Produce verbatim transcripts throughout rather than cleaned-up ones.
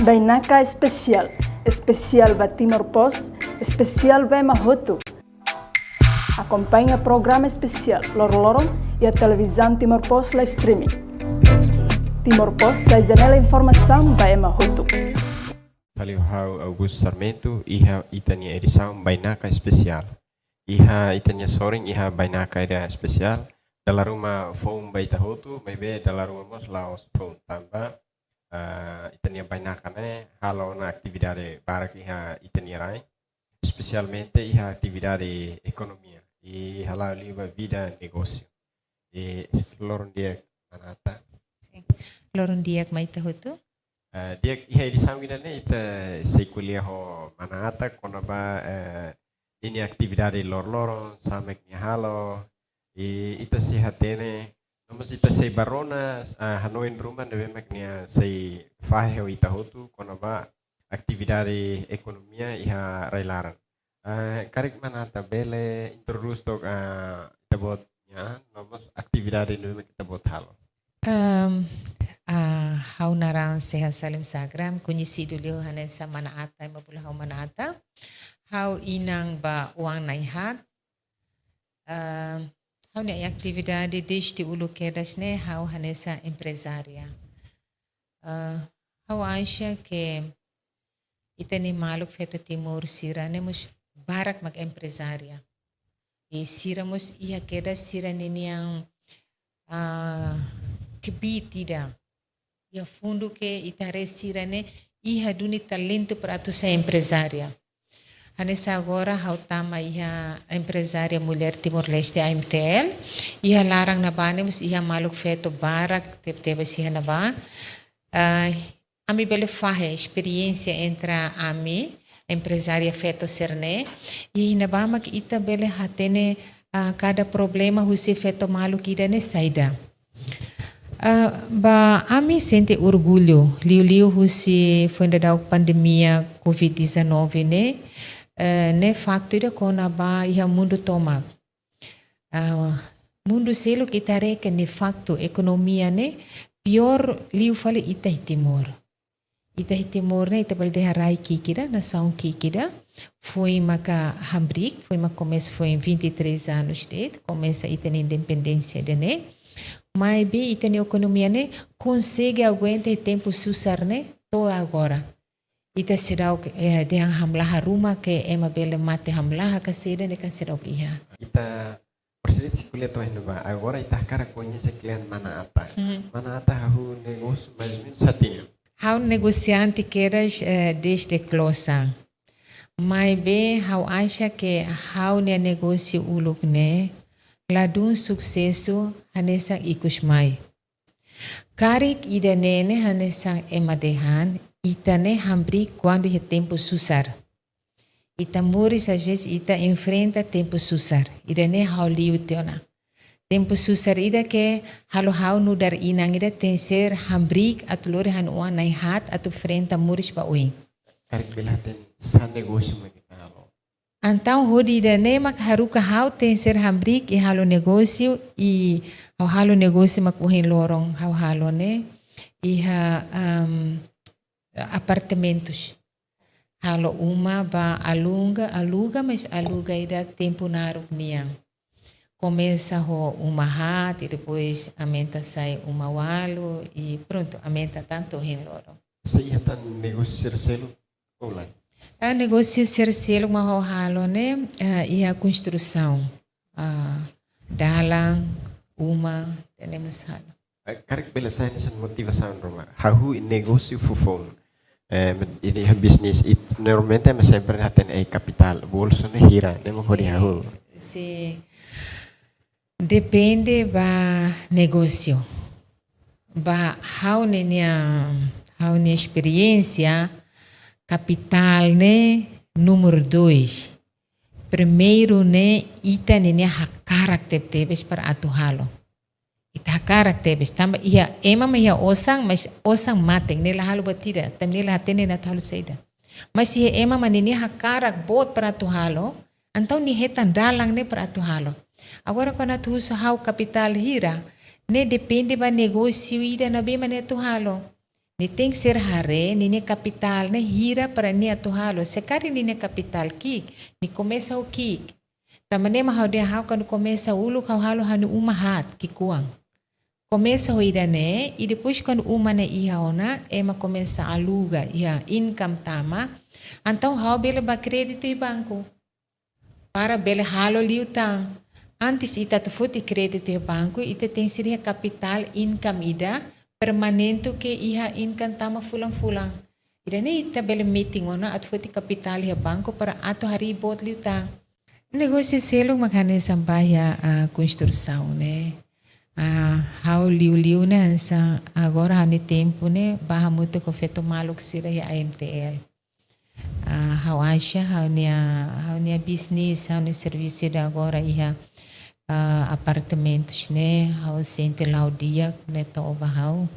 Bainaka Espesiál, espesiál ba Timor Post, espesiál ba ema hotu. Akompaña programa espesiál loroloron iha Televizaun Timor Post live streaming. Timor Post sai janela informasaun ba ema hotu. Fali ho ha'u Augusto Sarmento, iha ita-nia edisaun Bainaka Espesiál. Iha ita-nia sorin, iha bainaka ida espesiál. Dala ruma foun ba ita hotu, maibé dala ruma mós la'ós foun tanba, ah, ita-nia bainaka ne'e halo ona atividade barak iha ita-nia rain, espesialmente iha atividade ekonomia, i hala'o liu ba vida negósiu. I loron di'ak, mana Ata. Sin. Loron di'ak mai ita hotu. Eh, di'ak, iha edisaun ida-ne'e ita sei ko'alia ho mana Ata kona-ba, eh, ninia atividade loroloron, sá mak nia halo, i ita sei hatene, no mós ita sei bá rona, ah, hanoin ruma ne'ebé mak nia sei fahe ho ita hotu kona-ba atividade ekonomia iha rai-laran. Eh, karik mana Ata bele introdús took, ah, ita-boot nian, no mós atividade ne'ebé mak ita-boot halo. Ehm, ah, ha'u naran Seha Salim Sagram, koñesidu liu hanesan mana Ata, ema bolu ha'u mana Ata. Ha'u inan ba oan na'in-haat. Ehm, ha'u-nia atividade dezde uluk kedas ne'e, ha'u hanesan emprezária. Ah, ha'u acha ke ita-nia maluk feto Timor sira-ne'e mós barak mak emprezária. I sira mós iha kedas sira-ninian, ah, kbiit ida. Iha fundu ke ita haree sira-ne'e iha duni talentu para atu sai emprezária. Hanesan agora ha'u tama iha emprezária mulher Timor-Leste, A M T L. Iha laran ne'ebá ne'e mós iha maluk feto barak tebetebes iha ne'ebá. Ah, ami bele fahe esperiénsia entre ami, emprezária feto sira-ne'e, i iha ne'ebá mak ita bele hatene, ah, kada problema husi feto maluk ida-ne'e saida. Ah, ba ami sente orgullu, liuliu husi foin daudauk pandemia covid dezanove ne'e, eh, ne'e faktu ida kona-ba iha mundu tomak. Ah, mundu seluk ita haree ke ne'e faktu ekonomia ne'e piór liu fali ita iha Timor. Ita iha Timor ne'e ita bele dehan rai ki'ik ida, nasaun ki'ik ida. Foin maka hamriik, foin maka komesa foin vinte e três anos de'it, komesa ita-nia independénsia ida-ne'e. Maibé ita-nia ekonomia ne'e konsege aguenta iha tempu susar ne'e to'o agora. Ita seidauk, eh, dehan hamlaha ruma ke ema bele mate hamlaha ka saida ne'e kan seidauk iha. Ita, presidente, sei ko'alia to'o iha ne'ebá. Agora ita hakarak koñese kle'an mana Ata. Mhm. Mana Ata hahú negósiu mais ou menos sá tinan? Ha'u negosiante kedas, eh, dezde klosan. Maibé ha'u acha ke ha'u-nia negósiu uluk ne'e ladún susesu hanesan ikus mai. Karik ida-ne'e ne'e hanesan ema dehan, ita ne'e hamriik kuandu iha tempu susar. Ita moris, às vezes, ita enfrenta tempu susar. Ida-ne'e ha'u liu tiha ona. Tempu susar ida ke halo ha'u nu'udar inan ida tenkesér hamriik atu lori ha'u-nia oan na'in-haat atu enfrenta moris ba oin. Karik bele hatene sá negósiu mak ita halo? Entaun hodi ida-ne'e mak haruka ha'u tenkesér hamriik i halo negósiu, i ha'u halo negósiu mak ohin loron ha'u halo ne'e iha, am, apartamentus. Halo uma ba aluga, aluga, mas aluga ida tempu naruk nian. Komesa ho uma haat, i depois aumenta sai uma ualu, i prontu, aumenta to'o ohin loron. Sei iha tan negósiu sira seluk? Olá. Ah, negósiu sira seluk mak ha'u halo ne'e, ah, iha konstrusaun. Ah, dalan, uma, tenemos halo. Eh, karik bele sai hanesan motivasaun ruma. Hahú negósiu foufoun. Eh, mak ida iha bisnis, i normalmente ema sempre hatene, eh, kapitál, bolsu ne'e hira, ne'e mak hodi hahú. Sin. Depende ba negósiu. Ba ha'u-nia, ha'u-nia esperiénsia, kapitál ne'e númeru dois. Primeiru ne'e ita-nia hakarak tebetebes para atu halo. Ita hakarak tebes, tanba iha ema mak iha osan, mas osan mate, nia la halo buat ida, tanba nia la hatene nia atu halo saida. Mas iha ema mak nia hakarak boot para atu halo, entaun nia hetan dalan ne'e para atu halo. Agora kuandu atu husu ha'u kapitál hira, ne'e depende ba negósiu ida ne'ebé mak nia atu halo. Nia tenke ser haree ninia kapitál ne'e hira para nia atu halo. Se karik ninia kapitál ki'ik, nia komesa ho ki'ik. Tanba ne'e mak ha'u dehan ha'u kuandu komesa uluk ha'u halo ha'u-nia uma haat ki'ikoan. Komesa ho ida-ne'e, i depois kuandu uma ne'e iha ona, ema komesa aluga, iha income tama. Entaun ha'u bele bá kréditu iha banku. Para bele halo liután. Antes ita atu foti kréditu iha banku, ita tenke ser iha kapitál income ida permanente ke iha income tama fulan-fulan. Ida-ne'e ita bele metin ona atu foti kapitál iha banku para atu harii boot liután. Negósiu seluk mak hanesan ba iha, ah, konstrusaun ne'e. Ah, ha'u liuliu ne'e hanesan agora ha'u-nia tempu ne'e bá hamutuk ho feto maluk sira iha A M T L. Ah, ha'u acha ha'u-nia, ha'u-nia bisnis, ha'u-nia servisu ida agora iha, ah, apartamentus ne'e, ha'u sente la'o di'ak ne'e to'o ba ha'u.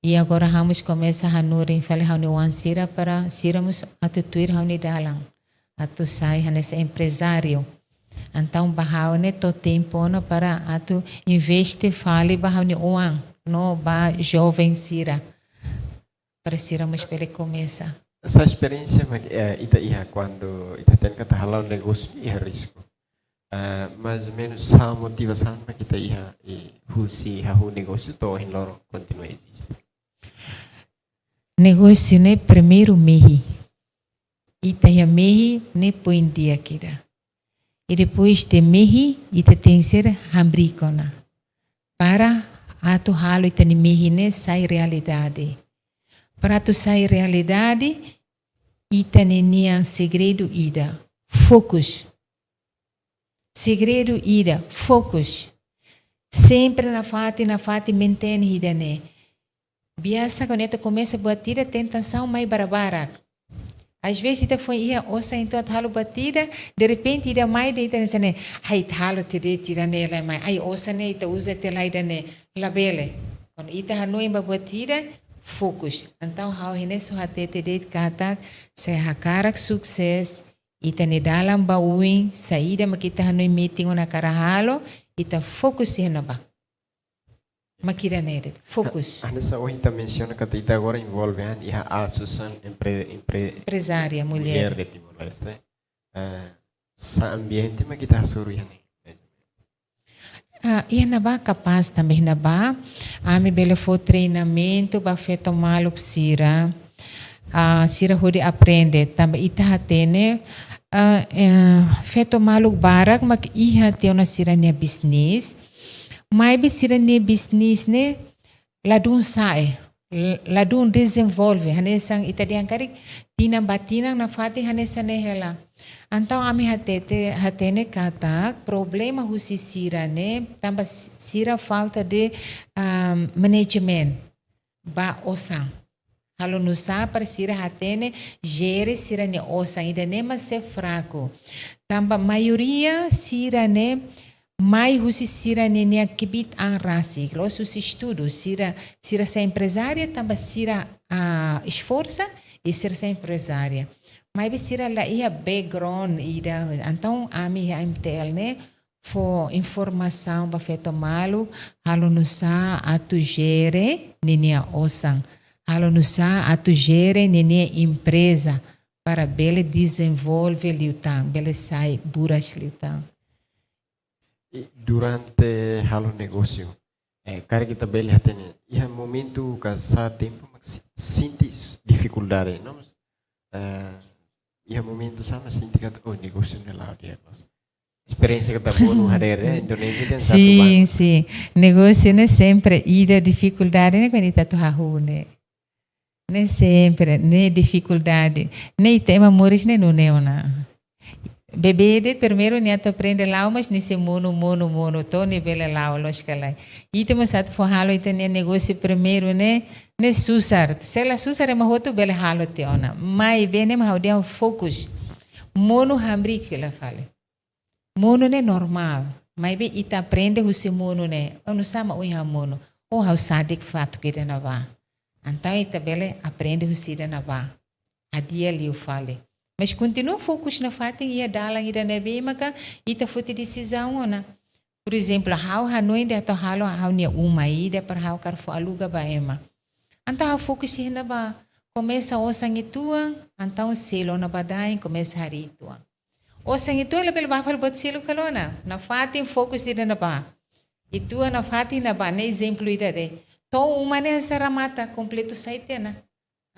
I agora ha'u mós komesa hanorin fali ha'u-nia oan sira para sira mós atu tuir ha'u-nia dalan. Atu sai hanesan emprezáriu. Entaun ba ha'u ne'e to'o tempu ona para atu investe fali ba ha'u-nia oan, no ba joven sira. Para sira mós bele komesa. Sá esperiénsia mak, eh, ita iha kuandu ita hatene katak hala'o negósiu iha risku. Eh, mais ou menus sá motivasaun mak ita iha, i husi hahú negósiu to'o ohin loron kontinua eziste? Negósiu ne'e primeiru mehi. Ita iha mehi ne'e poin di'ak ida. I depois de mehi, ita tenke ser hamriik ona. Para atu halo ita-nia mehi ne'e sai realidade. Para atu sai realidade, ita-nia segredu ida. Fokus. Segredu ida, fokus. Sempre nafatin, nafatin, mantein ida-ne'e. Biasa kuandu ita komesa buat ida, tentasaun mai barak-barak. Às vezes ita foin iha osan entaun atu halo buat ida, derrepente ida mai dehan ita hanesan ne'e, ai, ita halo tiha de'it ida-ne'e lai mai, ai, osan ne'e ita uza tiha lai ida-ne'e, labele. Kuandu ita hanoin ba buat ida, fokus. Entaun ha'u hanesan hatete de'it katak, se hakarak sukses, ita-nia dalan ba oin, saida mak ita hanoin metin ona hakarak halo, ita fokus iha ne'ebá. Mak ida-ne'e de'it, fokus. Ha-, hanesan ohin ita mensiona katak ita agora envolve an iha Asosiasaun Empre-, Empre-, Emprezária Mulher. Mulher de Timor-Leste. Eh, sá ambiente mak ita hasoru iha ne'e? Ah, iha ne'ebá kapás tanba iha ne'ebá ami bele fó treinamentu ba feto maluk sira. Ah, sira hodi aprende tanba ita hatene, ah, eh, feto maluk barak mak iha tiha ona sira-nia bisnis. Maibé sira-nia bisnis ne'e ladún sa'e, l-, ladún dezenvolve, hanesan ita dehan karik tinan ba tinan nafatin hanesan ne'e hela. Entaun ami hatete, hatene katak problema husi sira ne'e, tanba s-, sira falta de, ah, management ba osan. Halo nu'usá para sira hatene jere sira-nia osan, ida-ne'e mak sei fraku. Tanba maioria sira ne'e mai husi sira-nia, nia kbiit an rasik, la'ós husi estudu, sira, sira sai emprezária tanba sira, ah, esforsa i sira sai emprezária. Maibé sira la iha background ida, entaun ami iha A M T L ne'e fó informasaun ba feto maluk, halo nu'usá atu jere ninia osan, halo nu'usá atu jere ninia empreza para bele dezenvolve liután, bele sai buras liután. I durante halo negósiu, eh, karik ita bele hatene, iha momentu ka sá tempu mak si-, sente s-, difikuldade, no? Eh, iha momentu sá mak sente katak, oh, negósiu ne'e la'o di'ak. Esperiénsia katak monu hadeer, eh, Indonézia dehan satu Sin, bank. Sin. Negósiu ne'e sempre iha difikuldade ne'e kuandu ita atu hahú ne'e. Ne'e sempre, ne'e difikuldade. Ne'e ita ema moris ne'e nune'e ona. Bebé de'it primeiru nia atu aprende la'o, mas nia sei monu, monu, monu, to'o nia bele la'o, loos ka lae. Ita mós atu fó halo ita-nia negósiu primeiru ne'e, ne'e susar. Se la susar ema hotu bele halo tiha ona. Maibé ne'e mak ha'u dehan fokus. Monu hamriik fila fali. Monu ne'e normál. Maibé ita aprende husi monu ne'e. Oinsá mak ohin ha'u monu. Oh, ha'u sadik fatuk ida ne'ebá. Entaun ita bele aprende husi ida ne'ebá. Hadi'a liu fali. Mas kontinua fokus nafatin iha dalan ida ne'ebé maka ita foti desizaun ona. Por ezemplu, ha'u hanoin dehan atu halo ha'u-nia uma ida para ha'u hakarak fó aluga ba ema. Entaun ha'u fokus iha ne'ebá. Komesa osan uitoan, entaun selu ona badain, komesa harii uitoan. Osan uitoan labele bá fali buat seluk ka lae ona. Nafatin fokus ida ne'ebá. Uitoan nafatin ne'ebá, ne'e ezemplu ida de'it. To'o uma ne'e sei remata kompletu sai tiha ona.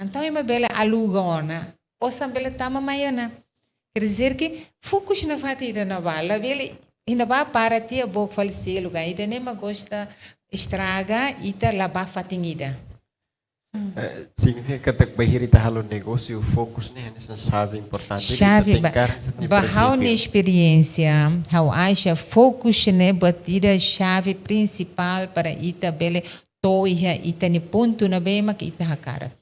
Entaun ema bele aluga ona. Osan bele tama mai ona. Quer dizer que fokus nafatin ida ne'ebá. Labele iha ne'ebá para tiha book fali selu ka. Ida-ne'e mak gosta estraga, ita la bá fatin ida. Eh, signifika katak bainhira ita halo negósiu, fokus ne'e hanesan xave importante, ita Xave ba, tenke hanesan nia ba ha'u-nia prinsípiu. Esperiénsia, ha'u acha fokus ne'e buat ida xave prinsipál para ita bele to'o iha ita-nia pontu ne'ebé mak ita hakarak.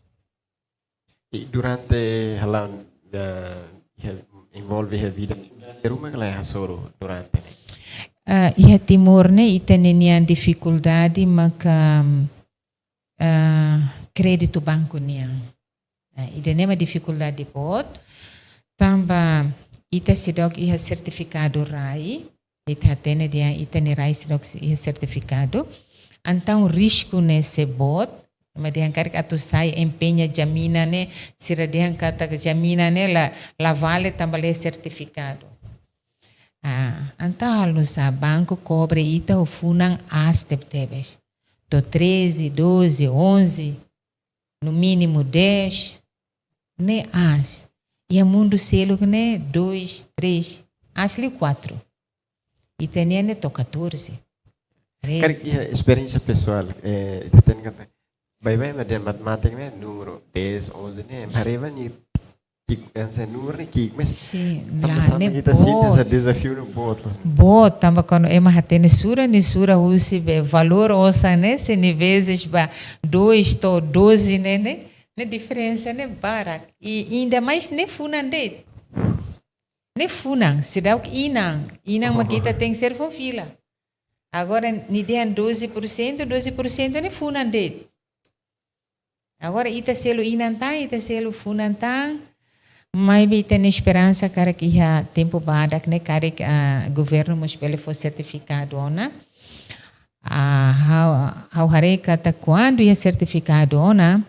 I durante ha'u-nia, eh, iha, envolve iha vida, ruma kala hasoru durante ne'e? Ah, iha Timor ne'e ita-nia difikuldade maka, ah, kréditu banku nian. Ah, ida-ne'e mak difikuldade boot. Tanba ita seidauk iha sertifikadu rai. Ita hatene dehan ita-nia rai seidauk iha sertifikadu. Entaun risku ne'e sei boot. Ema dehan karik atu sai empeña jaminan ne'e, sira dehan katak jaminan ne'e la, la vale tanba la iha sertifikadu. Ah, entaun halo nu'usá, banku kobre ita ho funan aas tebetebes. To'o treze, doze, onze, no mínimo dez, ne'e aas. Iha mundu seluk ne'e dois, três, aas liu quatro. Ita-nian ne'e to'o catorze. Karik Treze. Iha esperiénsia pesoál, eh, ita hatene katak, baibain ema dehan matemátika ne'e númeru dez, onze ne'e, ema haree ba nia ki'ik, hanesan númeru ne'e ki'ik, mas Sim, tanba lae, sá ne'e mak ita sente boot. Hanesan dezafiu ne'e boot. Boot, tanba kuandu ema hatene sura, nia sura husi be valór osan ne'e, se nia vezes ba dois to'o doze ne'e, ne'e, ne'e diferensa ne'e barak. I ainda mais ne'e funan de'it. Ne'e funan, seidauk inan, inan mak ita tenke ser fó fila. Agora, nia dehan doze por cento, doze por cento ne'e funan de'it. Agora, ita selu inan tan, ita selu funan tan, maibé ita-nia esperansa karik iha tempu badak ne'e karik, ah, governu mós bele fó sertifikadu ona. Ah, ha'u, ha'u haree katak kuandu iha sertifikadu ona,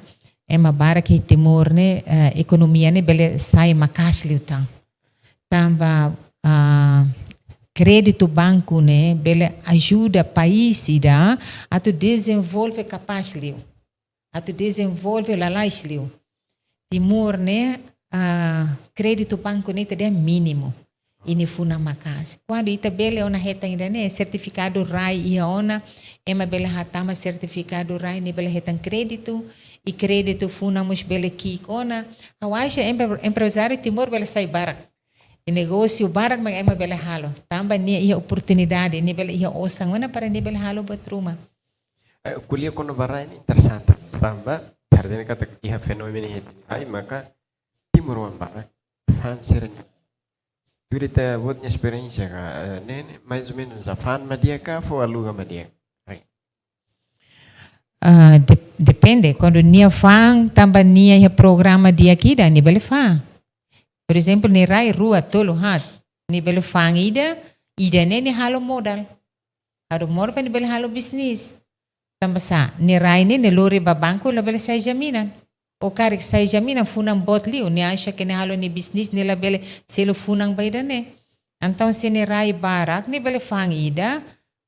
ema barak iha Timor ne'e, eh, ekonomia ne'e bele sai maka'as liután. Tanba, ah, kréditu banku ne'e bele ajuda país ida atu dezenvolve kapás liu, atu dezenvolve lalais liu. Timor ne'e, ah, kréditu banku ne'e ita dehan mínimu. I nia funan maka'as. Kuandu ita bele ona hetan ida-ne'e, sertifikadu rai iha ona, ema bele hatama sertifikadu rai, nia bele hetan kréditu, i kréditu funan mós bele ki'ik ona. Ha'u acha empre-, emprezáriu Timor bele sai barak. I negósiu barak mak ema bele halo. Tanba nia iha oportunidade, nia bele iha osan ona para nia bele halo buat ruma. Eh, ko'alia kona-ba rai ne'e interesante. Tanba, ita hatene katak iha fenómenu ida, ai maka timoroan barak fa'an sira-nia. Tuir ita-boot nia esperiénsia ka, eh, ne'e, ne'e, mais ou menus, la fa'an mak di'ak ka fó aluga mak di'ak? Ai. Ah, de-, depende, kuandu nia fa'an tanba nia iha programa di'ak ida, nia bele fa'an. Por ezemplu, nia rai rua, tolu, haat, nia bele fa'an ida, ida-ne'e nia halo modál. Halo modál para nia bele halo bisnis. Tanba sá, nia rai ne'e, nia lori ba banku, labele sai jaminan. Ou karik sai jaminan, funan boot liu, nia acha katak nia halo nia bisnis, nia labele selu funan ba ida-ne'e. Entaun, se nia rai barak, nia bele fa'an ida,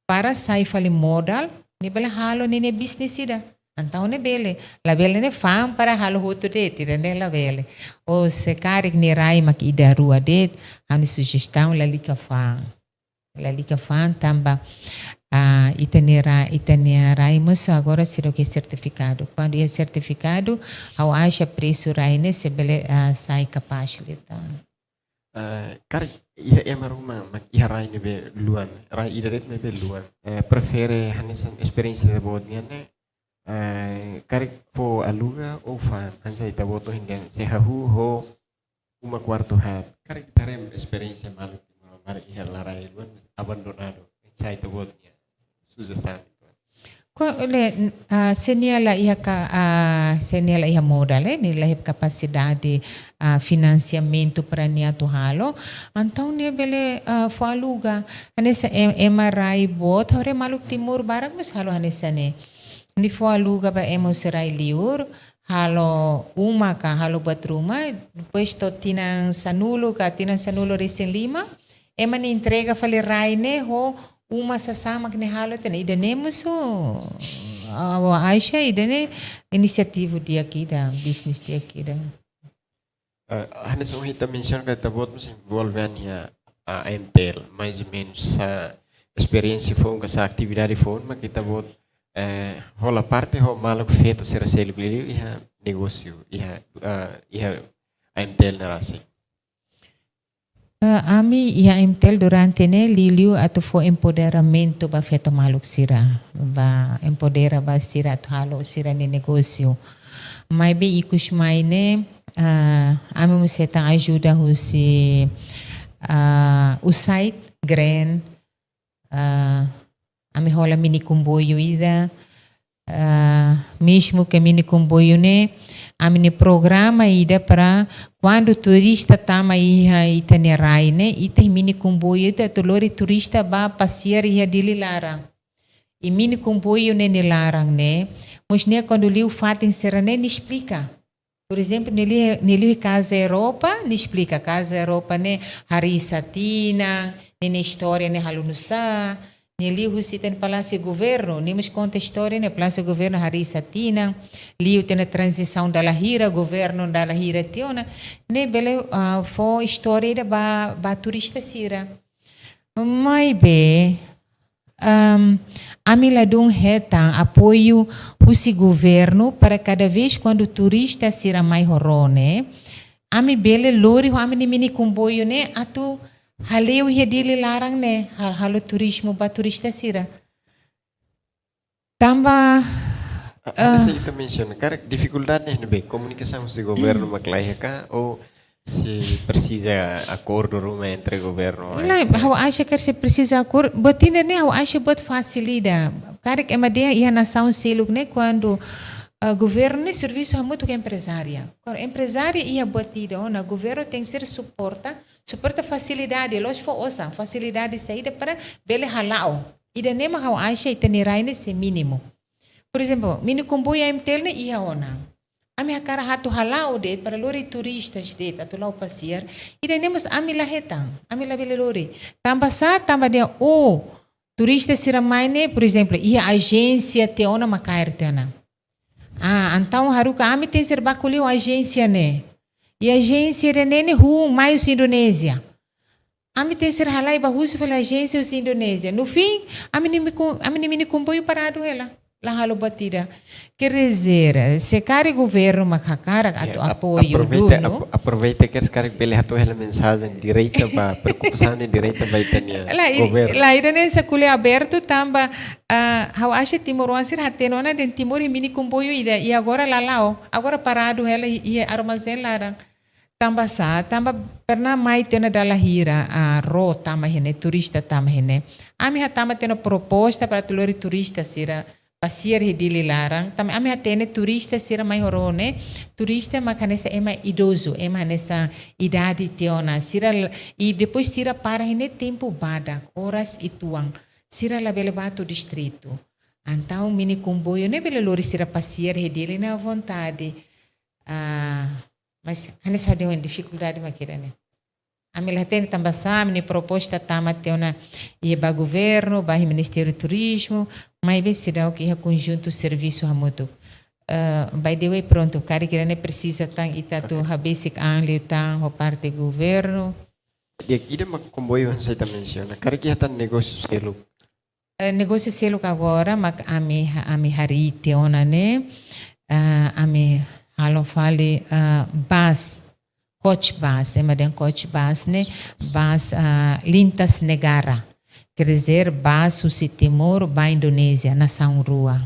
para sai fali modál, nia bele halo nia, nia bisnis ida. Entaun, nia bele, labele nia fa'an para halo hotu de'it, ida-ne'e labele. Ou se karik nia rai mak ida rua de'it, ha'u-nia sujestaun lalika fa'an. Lalika fa'an tanba, ah, ita-nia ra-, ita-nia rai mós agora seidauk iha sertifikadu. Kuandu iha sertifikadu, ha'u acha presu rai ne'e sei bele, ah, sai kapás liután. Eh, karik iha ema ruma mak iha rai ne'ebé luan, rai ida de'it ne'ebé luan. Eh, prefere hanesan esperiénsia ita-boot nian ne'e, eh, karik fó aluga ou fa'an, hanesan ita-boot ohin dehan, sei hahú ho uma kuartu haat. Karik ita haree esperiénsia maluk, maluk iha rai luan, abandonadu, hanesan ita-boot nian. Sujestaun. Ko-, le, n-, ah, se nia la iha ka-, ah, se nia la iha modál, eh, nia la iha kapasidade, ah, finansiamentu para nia atu halo, entaun nia bele, ah, fó aluga. Hanesan em-, ema rai boot, ha'u haree maluk Timor barak mós halo hanesan ne'e. nia fó aluga ba ema husi rai-liur, halo uma ka halo buat ruma, depois to'o tinan sanulu ka tinan sanulu-resin-lima, ema nia entrega fali rai ne'e ho uma sasán mak nia halo tiha ona. Ida-ne'e mós, ah, ha'u acha ida-ne'e inisiativa di'ak ida, bisnis di'ak ida. Eh, hanesan ohin ita mensiona katak ita-boot mós envolve an iha, ah, A M T L, mais ou menus sá esperiénsia foun ka sá atividade foun mak ita-boot, eh, hola parte ho maluk feto sira seluk liuliu iha negósiu, iha, ah, iha A M T L ne'e rasik. Eh, ami iha A M T L durante ne'e liuliu atu fó empoderamentu ba feto maluk sira, ba empodera ba sira atu halo sira-nia negósiu. Maibé ikus mai ne'e, ah, ami mós hetan ajuda husi, ah, U S A I D, Green, ah, ami hola mini komboiu ida, ah, mezmu ke mini komboiu ne'e, ami-nia programa ida para kuandu turista tama iha ita-nia rai ne'e, ita iha mini komboiu ida atu lori turista ba pasiar iha Dili laran. I mini komboiu ne'e nia laran ne'e, mós nia kuandu liu fatin sira-ne'e nia esplika. Por ezemplu, nia liu, nia liu Casa Europa, nia esplika Casa Europa ne'e harii sá tinan, nia, nia istória ne'e halo nu'usá, nia liu husi ita-nia Palásiu Governu, nia mós konta istória ne'e Palásiu Governu harii sá tinan, liu tiha ona tranzisaun dala hira, governu dala hira tiha ona, ne'e bele, ah, fó istória ida ba, ba turista sira. Maibé, am, ami ladún hetan apoiu husi governu para kada vez kuandu turista sira mai ho ró ne'e, ami bele lori ho ami-nia mini komboiu ne'e atu hale'u iha Dili laran ne'e, hal-, halo turizmu ba turista sira. Tanba, ah, hanesan ita mensiona, karik difikuldade ne'e ne'ebé, komunikasaun husi governu mak laiha ka, ou sei presiza akordu ruma entre governu, lae, A M T L? Ha'u acha karik sei presiza akordu, buat ida-ne'e ha'u acha buat fasil ida. Karik ema dehan iha nasaun seluk ne'e kuandu, ah, governu ne'e servisu hamutuk ho emprezáriu. Kuandu emprezáriu iha buat ida ona, governu tenke suporta, suporta fasilidade, la'ós fó osan, fasilidade saida para bele hala'o. Ida-ne'e mak ha'u acha ita-nia rai ne'e sei mínimu. Por ezemplu, mini komboiu A M T L ne'e iha ona. Ami hakarak atu hala'o de'it para lori turistas de'it atu la'o pasiar. Ida-ne'e mós ami la hetan, ami la bele lori. Tanba sá, tanba dehan, oh, turista sira mai ne'e, por ezemplu, iha ajénsia tiha ona mak kaer tiha ona. Ah, entaun haruka ami tenke ba ko'alia ho ajénsia ne'e. I ajénsia ida-ne'e ne'e hun mai husi Indonézia. Ami tenke halai ba husu fali ajénsia husi Indonézia. No fim, ami-nia mini ko-, ami-nia mini komboiu paradu hela. La halo buat ida. Quer dizer, se karik governu mak hakarak atu, ya, ap-, apoiu aproveita, dunu. Ap-, aproveita karik, karik bele hato'o hela mensajen direta ba, preokupasaun direta ba ita-nia governu. Lae, ida-ne'e sei ko'alia abertu tanba, ah, ha'u acha timoroan sira hatene ona dehan Timor iha mini komboiu ida, i agora la la'o, agora paradu hela i, i armazén laran. Tanba sá, tanba pernah mai tiha ona dala hira, ah, ró tama iha ne'e, turista tama iha ne'e. Ami hatama tiha ona proposta para atu lori turista sira pasiar iha Dili laran. Tanba ami hatene turista sira mai ho ró ne'e, turista mak hanesan ema idozu, ema hanesan idade tiha ona. Sira l-, i depois sira para iha ne'e tempu badak, oras uitoan. Sira la bele ba to'o distritu. Entaun mini komboiu ne'e bele lori sira pasiar iha Dili ne'e à vontade. Ah, mas hanesan dehan difikuldade mak ida-ne'e. Ami la hatene tanba sá, ami-nia proposta tama tiha ona iha ba governu, ba iha Ministériu Turizmu, maibé seidauk iha konjuntu servisu hamutuk. Eh, by the way, prontu, karik ida-ne'e presiza tan ita atu, ok, habesik an liután ho parte governu. Di'ak, ida mak komboiu hanesan ita mensiona. Karik iha tan negósiu seluk? Eh, negósiu seluk agora mak ami, ami harii tiha ona ne'e, eh, ami halo fali, eh, bus, coach bus, ema dehan coach bus ne'e, bus, eh, lintas negara. Quer dizer, bus husi Timor ba Indonézia, nasaun rua.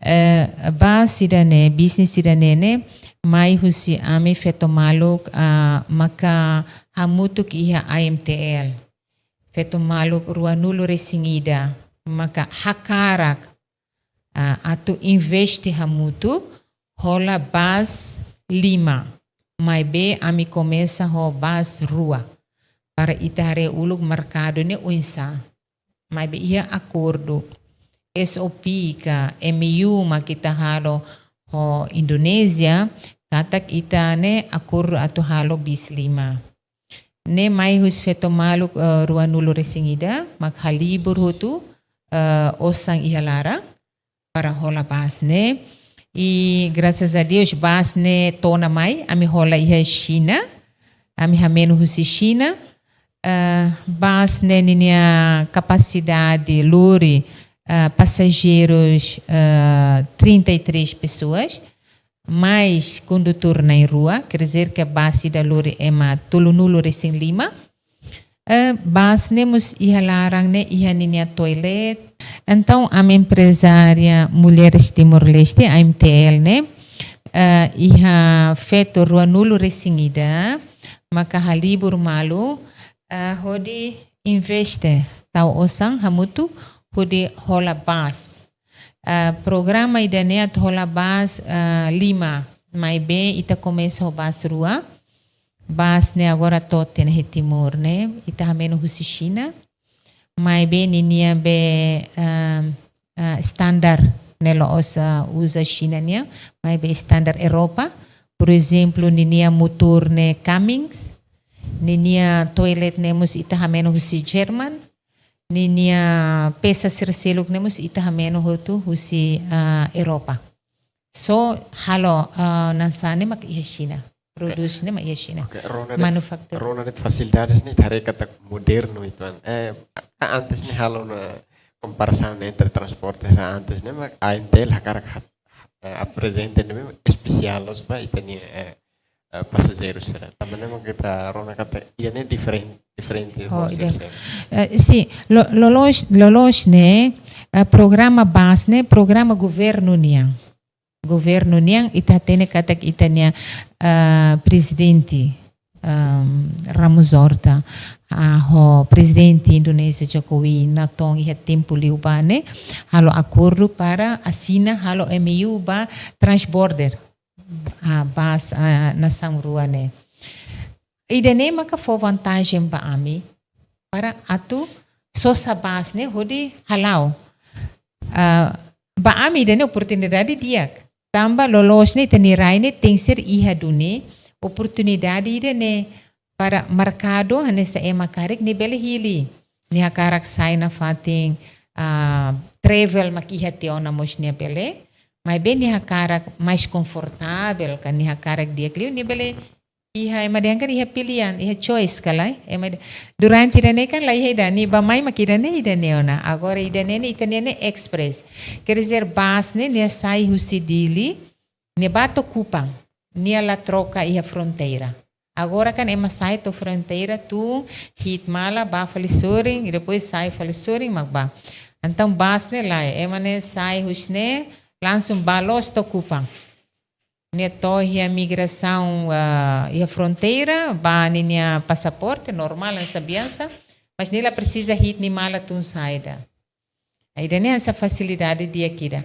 Eh, bus ida-ne'e, bisnis ida-ne'e ne'e, mai husi ami feto maluk, eh, maka hamutuk iha A M T L. Feto maluk ruanulu-resin-ida maka hakarak, ah, atu investe hamutuk hola bus lima. Maibé ami komesa ho bus rua. Para ita haree uluk merkadu ne'e oinsá. Maibé iha akordu. S O P ka M O U mak ita halo ho Indonézia, katak ita ne'e akordu atu halo bis lima. Ne'e mai husi feto maluk, eh, ruanulu resin ida, mak halibur hotu, eh, osan iha laran, para hola bus ne'e. I graças a Deus, bus ne'e to'o ona mai, ami hola iha Xina, ami hameno husi Xina. Eh, bus ne'e ninia kapasidade lori, eh, pasajeirus, eh, trinta e três pessoas, mais kondutór na'in-rua, quer dizer que bus ida lori ema tolunulu resin lima. Eh, bus ne'e mós iha laran ne'e iha ninia toilet. Entaun, ami emprezária Mulheres Timor-Leste, A M T L ne'e, eh, iha feto ruanulu resin ida, maka halibur malu, eh, hodi investe, tau osan hamutuk, hodi hola bus. Eh, programa ida-ne'e atu hola bus, eh, lima, maibé ita komesa ho bus rua. Bus ne'e agora to'o tiha ona iha Timor ne'e, ita hameno husi Xina. Maibé ninia be, ehm, eh, standar ne'e la'ós, eh, uza Xina nian, maibé standar Europa. Por ezemplu, ninia motór ne'e Cummins, ninia toilet ne'e mós ita hameno husi Jerman, ninia pesa sira seluk ne'e mós ita hameno hotu husi, eh, Europa. Só halo, eh, na'an-sa'e ne'e mak iha Xina. Oke. Prodús ne'e mak iha Xina. Oke, rona de'it, manufaktur. Rona de'it fasilidades ne'e ita haree katak modernu uitoan. Eh, a-, antes ne'e halo ona komparasaun entre transporte sira antes ne'e mak A M T L hakarak ha-, eh, aprezenta ne'e espesiál loos ba ita-nia, eh, eh, pasajeirus sira. Tanba ne'e mak ita rona katak ida-ne'e diferen-, diferente. Oh, husi ida. Sira. Eh, sin, lo-, loloos, loloos ne'e, eh, programa bus ne'e, programa governu nian. Governu nian, ita hatene katak ita-nia, eh, prezidente, ehm, Ramos Horta, ah, ho prezidente Indonézia Jokowi natoon iha tempu liubá ne'e, halo akordu para asina halo M O U ba transborder, ah, bus, ah, nasaun rua ne'e. Ida-ne'e maka fó vantajen ba ami, para atu sosa bus ne'e hodi hala'o. Ah, ba ami ida-ne'e oportunidade di'ak. Tanba loloos ne'e ita-nia rai ne'e tenke ser iha duni oportunidade ida-ne'e para merkadu hanesan ema karik nia bele hili. Nia hakarak sai nafatin, ah, travel mak iha tiha ona mós nia bele. Maibé nia hakarak mais konfortavel, ka nia hakarak di'ak liu, nia bele iha, ema dehan kan iha pilihan, iha choice ka lae, ema de-, durante ida-ne'e kan la iha ida-ne'e, bá-mai mak ida-ne'e, ida-ne'e ona. Agora ida-ne'e ne'e, ita-nia ne'e express. Quer dizer, bus ne'e, nia sai husi Dili, nia bá to'o Kupang, nia la troka iha fronteira. Agora kan ema sai to'o fronteira, tun, hi'it mala, bá fali sorin, i depois sai fali sorin, mak bá. Entaun bus ne'e lae, ema ne'e sai husi ne'e, langsung bá loos to'o Kupang. Nia to'o iha migrasaun, ah, iha fronteira, bá ninia pasaporte, normál, hanesan biasa, mas nia la presiza hi'it nia mala tun saida. Ida-ne'e hanesan fasilidade di'ak ida.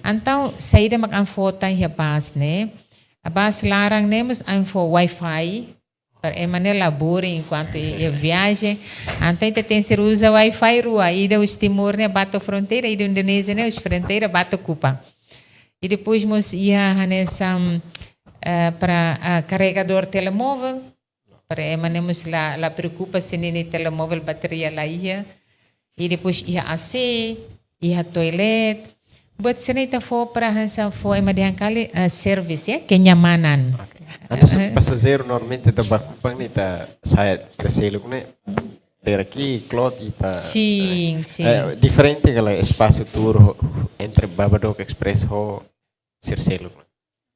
Entaun, saida mak ami fó tan iha bus ne'e, bus laran ne'e mós ami fó wifi, para ema ne'e la boring enkuantu iha viajen. Entaun, ita tenke ser uza wifi rua, ida husi Timor ne'e bá to'o fronteira, ida Indonézia ne'e husi fronteira bá to'o Kupang. I depois mós iha hanesan, eh, para, ah, karregadór telemóvel, para ema ne'e mós la, la preokupa se ninia telemóvel bateria la iha. I depois iha A C, iha toilet. Buat sira-ne'e ita fó para hanesan fó ema dehan karik, eh, service, ya, kenyamanan. Oke. Entaun, eh, pasajeiru normalmente ita bá Kupang ne'e ita sai sira seluk ne'e. Dari ki klot ita. Sin, sin. Eh, diferente ka lae espasu tuur ho, entre Babadook Express ho sira seluk ne'e?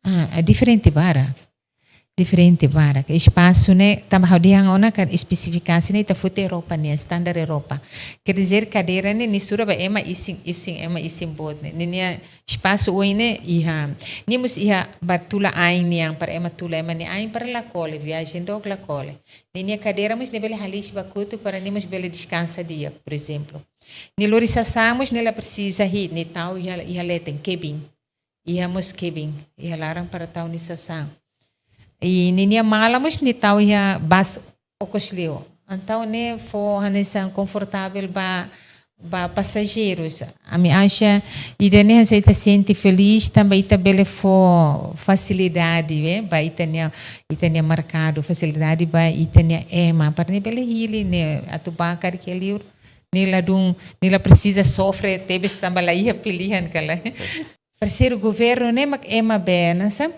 Ah, é diferente barak. Diferente barak. Espasu ne'e, tanba ha'u dehan ona katak espesifikasi ne'e ita foti Europa nian, standar Europa. Quer dizer, kadeira ne'e nia sura ba ema isin, isin, ema isin boot ne'e. Ninia espasu oin ne'e iha. Nia mós iha ba tula ain nian, para ema tula ema nia ain para la kole, viajen dook la kole. Ninia kadeira mós nia bele haliis ba kotuk para nia mós bele deskansa di'ak, por ezemplu. Nia lori sasán mós nia la presiza hi'it, nia tau iha, iha leten, cabin. Iha mós cabin, iha laran para tau nia sasán. I ninia mala mós nia tau iha bus okos liu. Entaun ne'e fó hanesan konfortavel ba, ba pasajeirus. Ami acha ida-ne'e hanesan ita sente feliz, tanba ita bele fó fasilidade, eh, ba ita-nia, ita-nia merkadu, fasilidade ba ita-nia ema, para nia bele hili, ne'e atu bá karik iha liur, nia ladún, nia la presiza sofre tebes tanba la iha pilihan kala. Parseiru governu ne'e mak ema be hanesan,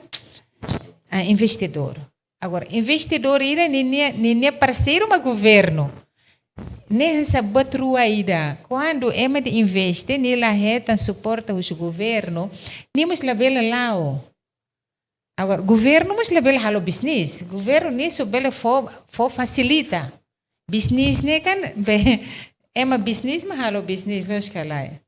ah, investidór. Agora, investidór ida ninia, ninia parseiru mak governu. Ne'e hanesan buat rua ida. Kuandu ema de'it investe, nia la hetan suporta husi governu, nia mós labele la'o. Agora, governu mós labele halo bisnis. Governu nia só bele fó, fó fasilita. Bisnis ne'e kan, be, ema bisnis mak halo bisnis, loos ka lae?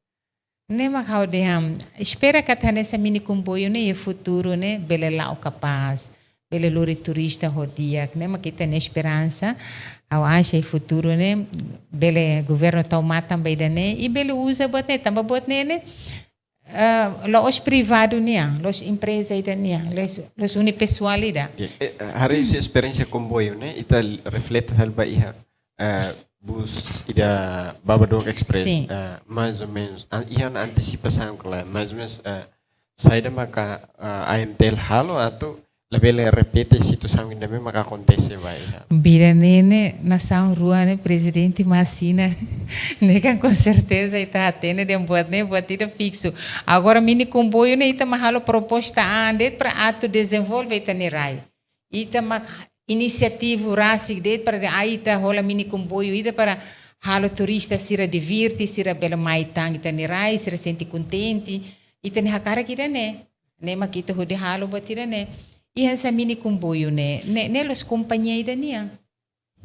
Ne'e mak ha'u dehan, espera katak hanesan mini komboiu ne'e iha futuru ne'e bele la'o kapás, bele lori turista ho di'ak, ne'e mak ita-nia esperansa. Ha'u acha iha futuru ne'e bele governu tau matan ba ida-ne'e, i bele uza buat ne'e, tanba buat ne'e ne'e, eh, la'ós privadu nian, la'ós empreza ida nian, la'ós, la'ós unipessoal ida. Ya, eh, haree husi esperiénsia komboiu ne'e, ita reflete fali ba iha, eh, bus ida Babadook Express, Sin. Eh, mais ou menus, an-, iha ona antesipasaun kala, mais ou menus, eh, saida maka, eh, A M T L halo atu labele repete situasaun ida-ne'ebé maka akontese ba iha. Ida-ne'e ne'e nasaun rua ne'e prezidente mak asina, ne'e kan konserteza ita hatene dehan buat ne'e buat ida fiksu. Agora mini komboiu ne'e ita mak halo proposta an de'it para atu dezenvolve ita-nia rai. Ita mak inisiativa rasik de'it para dehan ita hola mini komboiu ida para halo turista sira divirte, sira bele mai tan ita-nia rai, sira sente kontente. Ita-nia hakarak ida-ne'e. Ne'e mak ita hodi halo buat ida-ne'e. I hanesan mini komboiu ne'e, ne'e, ne'e la'ós kompañia ida nian.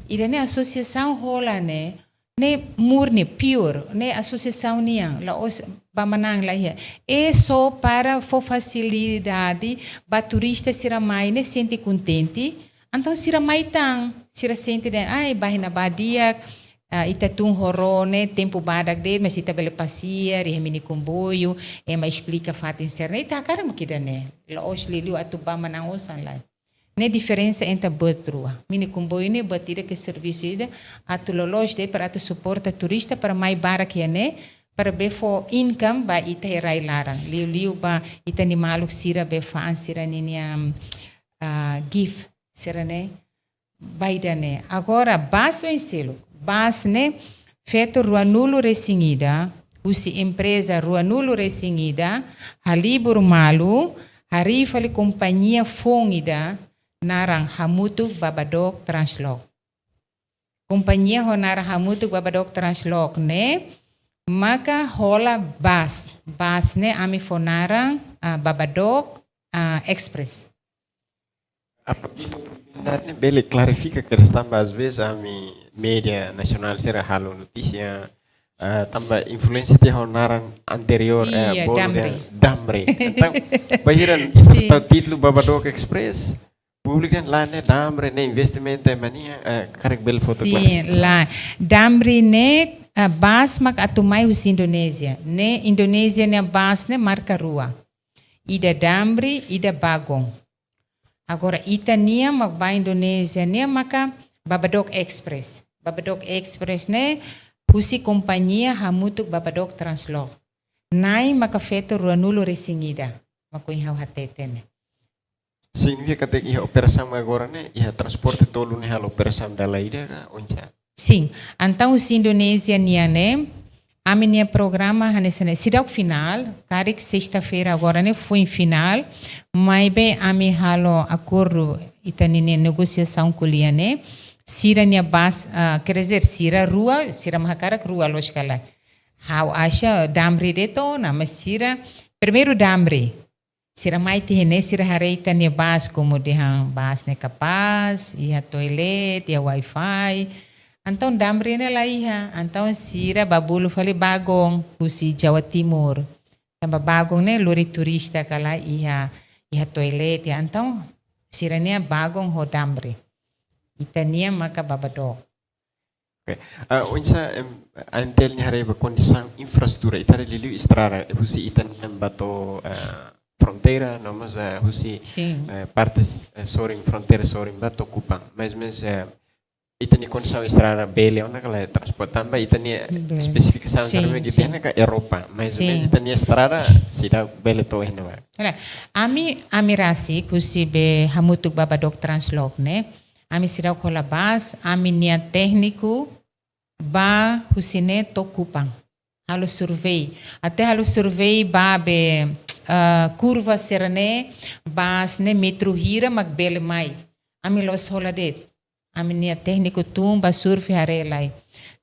Ida-ne'e asosiasaun hola ne'e, ne'e murni, pure, ne'e asosiasaun nian, la'ós ba manán la iha. É só para fó fasilidade ba turista sira mai ne'e sente kontente, entaun sira mai tan, sira sente dehan, ai, bainhira ba di'ak, ah, ita tun ho ró ne'e, tempu badak de'it, mas ita bele pasiar iha mini komboiu, ema esplika fatin sira-ne'e, ita hakarak mak ida-ne'e, la'ós liuliu atu ba manán osan lae. Ne'e diferensa entre buat rua. Mini komboiu ne'e buat ida ke servisu ida atu loloos de'it para atu suporta turista para mai barak iha ne'e, para bele fó income ba ita-nia rai laran. Liuliu ba ita-nia maluk sira be fa'an sira ninia, ah, gift sira-ne'e. Ba ida-ne'e. Agora, bus oinsá? Bus ne'e feto ruanulu resin ida, husi empreza ruanulu resin ida, halibur malu, harii fali kompañia foun ida, naran Hamutuk Babadook Translok. Kompañia ho naran Hamutuk Babadook Translok ne'e, maka hola bus. Bus ne'e ami fó naran, ah, Babadook, ah, Express. Apabila oportunidade ne'e bele klarifika kedas tanba às vezes ami média nasionál sira halo notísia, ah, tanba influénsia tiha ho naran anteriór, eh, Iya, bolu Damri. Dia Damri. Entaun, bainhira Sin. Tau títulu Babadook Express, públiku dehan lae ne'e Damri ne'e investimentu ema nian, eh, karik bele fó Sin, klarifikasaun. Lae. Damri ne'e, ah, bus mak atu mai husi Indonézia. Ne'e Indonézia nia bus ne'e marka rua. Ida Damri, ida Bagong. Agora, ita-nian mak ba Indonézia nian maka Babadook Express. Babadook Express ne'e husi kompañia Hamutuk Babadook Translok. Na'in maka feto ruanulu resin ida. Mak ohin ha'u hatete ne'e. Signifika katak iha operasaun agora ne'e, iha transporte tolu ne'e halo operasaun dala ida ka oinsá? Sin, entaun husi Indonézia nian ne'e, ami-nia programa hanesan ne'e, seidauk finál, karik sesta-feira agora ne'e foin finál, maibé ami halo akordu ita-nia negosiasaun ko'alia ne'e, sira-nia bus, ah, quer dizer, sira rua, sira mak hakarak rua loos ka lae. Ha'u acha Damri de'it ona, mas sira, primeiru Damri, sira mai tiha ne'e sira haree ita-nia bus komu dehan bus ne'e kapás, iha toilet, iha wifi. Entaun Damri ne'e la iha, entaun sira ba bolu fali Bagong, husi Jawa Timur. Tanba Bagong ne'e lori turista kala iha, iha toilet, iha entaun sira-nia Bagong ho Damri. Ita-nian maka Babadook. Oke. Ah, oinsá, em, A M T L nia haree ba kondisaun infraestrutura, ita haree liuliu estrada, eh, husi ita-nian ba to'o, eh, fronteira, no mós, eh, husi, Sin. Eh, parte, eh, sorin, fronteira sorin ba to'o Kupang. Mais ou menus, eh, ita-nia kondisaun estrada bele ona ka lae transporte tanba ita-nia Bele. Espesifikasaun Sin, sira-ne'ebé sin. Ita-nia ka Europa, mais ou Sin. Menus ita-nia estrada seidauk bele to'o iha ne'ebá. Olha, ami, ami rasik husi be hamutuk ba Badoc Transloc ne'e. Ami seidauk hola bus, ami-nia tékniku bá husi ne'e to'o Kupang. Halo survei. Até halo survei ba be, ah, kurva sira-ne'e, bus ne'e metru hira mak bele mai. Ami la'ós hola de'it. Ami-nia tékniku tun bá survei haree lai.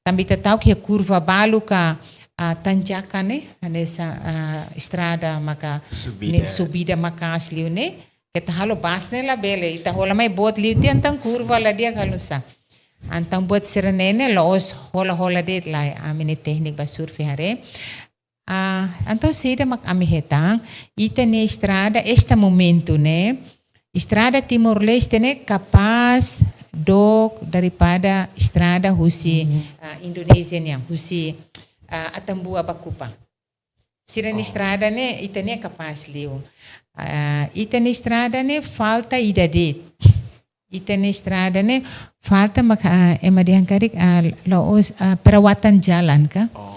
Tanba ita ta'uk iha kurva balu ka, ah, tanjakan ne'e, hanesan, ah, estrada maka Subida. Ne'e subida maka'as liu ne'e. Keta halo bus ne'e labele. Ita hola mai boot liu tiha entaun kurva la di'ak halo sá. Entaun buat sira-ne'e ne'e la'ós hola-hola de'it lae. Ami-nia tékniku bá survei haree. Ah, entaun saida mak ami hetan, ita-nia estrada, este momentu ne'e, estrada Timor-Leste ne'e kapás dook daripada estrada husi, Mhm. ah, Indonézia nian, husi, ah, Atambua ba Kupang. Sira-nia Oh. estrada ne'e, ita-nia kapás liu. Ah, ita-nia estrada ne'e falta ida de'it. Ita-nia estrada ne'e falta maka, ah, ema dehan karik, ah, la'ós, ah, perawatan jalan ka. Oh.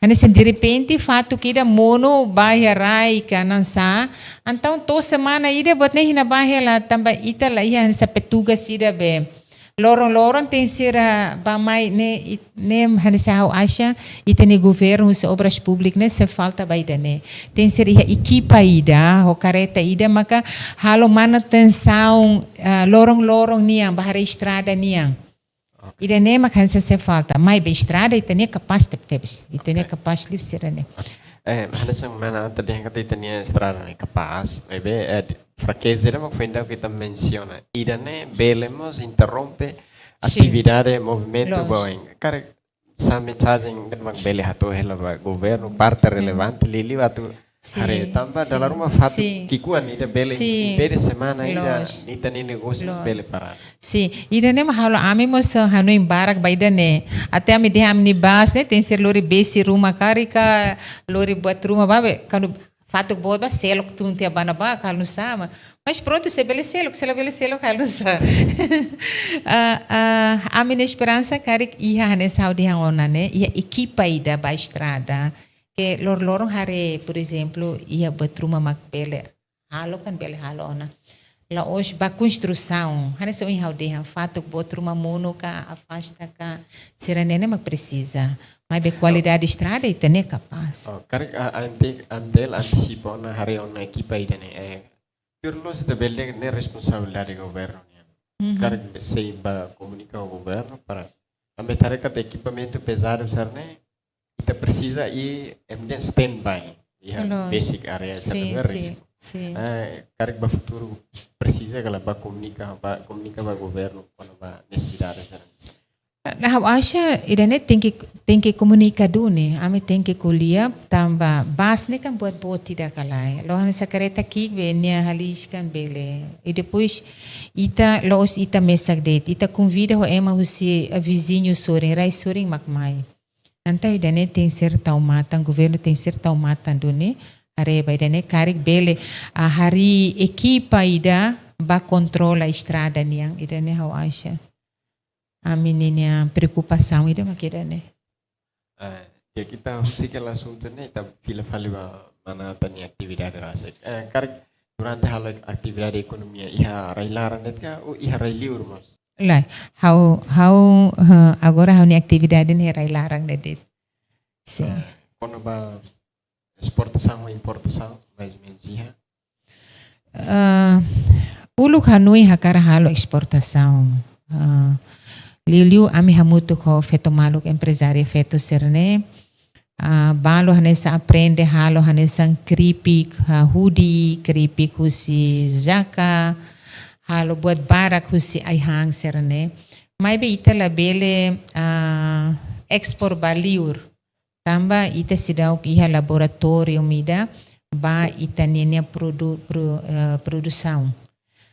Hanesan derrepente fatuk ida monu bá iha rai ka nusá. Entaun to'o semana ida buat ne'e iha ne'ebá hela tanba ita la iha hanesan petugas ida be. Loron-loron tenkesér bá mai ne'e, it-, ne'e hanesan ha'u acha, ita-nia governu husi Obras Públikas ne'e sei falta ba ida-ne'e. Tenkesér iha ekipa ida, ho kareta ida maka halo manutensaun, ah, loron-loron nian, bá haree estrada nian. Oke. Ida-ne'e mak hanesan sei falta. Maibé estrada ita-nia kapás tebetebes. Ita-nia Oke. kapás liu sira-ne'e. Eh, hanesan mana Anta dehan katak ita-nia estrada ne'e kapás, maibé, eh, di-, frakeza ida mak foin daudauk ita mensiona. Ida-ne'e bele mós interrompe Sin. atividade, movimentu Loos. ba oin. Karik sá mensajen mak bele hato'o hela ba governu, parte Sin. relevante, liuliu atu Sin, haree tanba sin, dala ruma fatuk sin. ki'ikoan ida bele Sin. impede semana ida Loos. ita-nia negósiu Loos. bele paradu. Sin, ida-ne'e mak halo ami mós hanoin barak ba ida-ne'e. Até ami dehan ami-nia bus ne'e tenkesér lori besi ruma karik ka, lori buat ruma bá be, kuandu fatuk boot bá seluk tun tiha ba ne'ebá, halo nusá. Mas prontu, se bele seluk, se labele seluk, halo nusá. Ah, ah, ami-nia esperansa karik iha hanesan ha'u dehan ona ne'e, iha ekipa ida ba estrada. Ke loron-loron haree, por ezemplu, iha buat ruma mak bele halo ka bele halo ona. La'ós ba konstrusaun. Hanesan ohin ha'u dehan fatuk boot ruma monu ka afasta ka sira-ne'e ne'e mak presiza. Maibé kualidade estrada ita-nia kapás. Oh, karik a, ante, ANTL antesipa ona haree ona ekipa ida-ne'e. Eh, tuir loos ita bele dehan ne'e responsabilidade governu nian. Mhm. Karik sei bá komunika ho governu para tanba ita haree katak ekipamentu pezadu sira-ne'e ita presiza iha, em, standby. Iha Loos. basic area Sin, sira-ne'e sin, risku. sin. Eh, karik ba futuru presiza ka lae bá komunika, bá komunika ba governu kona-ba nesesidade sira-ne'e. Nah, ha'u acha ida-ne'e tenke, tenke komunika duni, ami tenke ko'alia, tanba bus ne'e kan buat boot ida ka lae. La'ós hanesan kareta ki'ik be nia haliis kan bele. I depois ita la'ós ita mesak de'it, ita konvida ho ema husi, eh, viziñu sorin, rai sorin mak mai. Entaun ida-ne'e tenkesér tau matan, governu tenkesér tau matan duni, haree ba ida-ne'e karik bele, ah, harii ekipa ida bá kontrola estrada nian, ida-ne'e ha'u acha. Ami-nia preokupasaun ida mak ida-ne'e. Eh, ya ita husik hela asuntu ne'e, ita fila fali ba mana Anta nia atividade rasik. Eh, karik durante halo atividade ekonomia iha rai-laran de'it ka, ou iha rai-liur mós? Lae, ha'u, ha'u, eh, agora ha'u-nia atividade ne'e rai-laran de'it. Sin. Eh, kona-ba esportasaun, importasaun, mais ou menus iha? Ah, uluk hanoin hakarak halo esportasaun. Ah, liuliu ami hamutuk ho feto maluk emprezáriu feto sira-ne'e. Ah, balu hanesan aprende halo hanesan kripik, ah, hudi, kripik husi jaka, halo buat barak husi ai-han sira-ne'e. Maibé ita labele, ah, ekspor ba liur. Tanba ita seidauk iha laboratóriu ida ba ita-nia, nia produ-, pro-, eh, produsaun.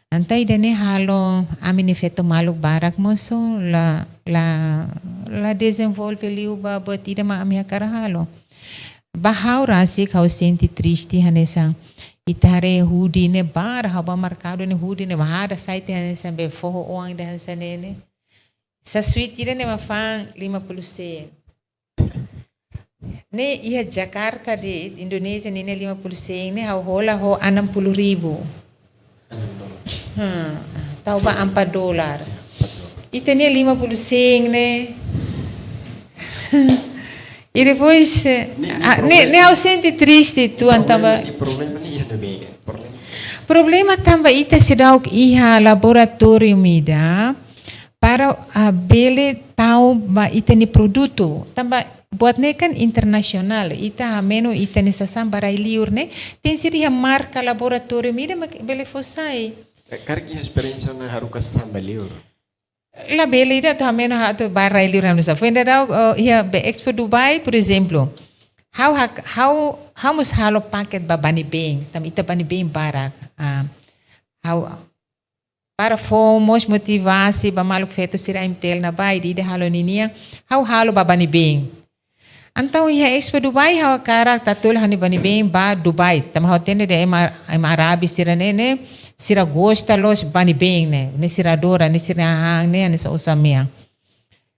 Entaun ida-ne'e halo ami-nia feto maluk barak mós la, la, la dezenvolve liu ba buat ida mak ami hakarak halo. Ba ha'u rasik ha'u sente triste hanesan ita haree hudi ne'e barak, ha'u ba merkadu ne'e hudi ne'e barak, sai tiha hanesan be foho oan ida hanesan ne'e ne'e. Sasuit ida ne'e mak fa'an lima puluh sen. Ne'e iha Jakarta de'it Indonézia ninia lima puluh sen ne'e ha'u hola ho enam puluh ribu. Hmm, tau ba empat dolar. Ita-nia lima puluh sen ne'e. E depois, eh, ne'e, ah, ne'e, ne'e problema, ne'e ha'u sente triste tuan, problema tanba ne'e, problema ne'e iha ne'ebé? Problema, problema tanba ita seidauk iha laboratóriu ida para, ah, bele tau ba ita-nia produtu. Tanba buat ne'e kan internasionál. Ita hameno ita-nia sasán ba rai-liur ne'e tenke ser iha marka laboratóriu ida mak bele fó sai. Eh, karik iha esperiénsia ona haruka sasán ba liur? Labele, ida atu hameno atu ba rai-liur hanu sa. Foin daudaun, oh, iha be Expo Dubai, por ezemplu. Ha'u hak-, ha'u, ha'u mós halo paket ba bani-been, tanba ita bani-been barak. Ah, ha'u para fó mós motivasaun ba maluk feto sira M T L ne'ebá, ida-idak halo ninia, ha'u halo ba bani-been. Entaun iha Expo Dubai ha'u hakarak tatoli ha'u-nia bani-been ba Dubai. Tanba ha'u hatene dehan ema, ema Arábia sira-ne'e ne'e, sira gosta loos bani-been ne'e, ne'e sira adora, ne'e sira han ne'e, ne'e sa usa mia.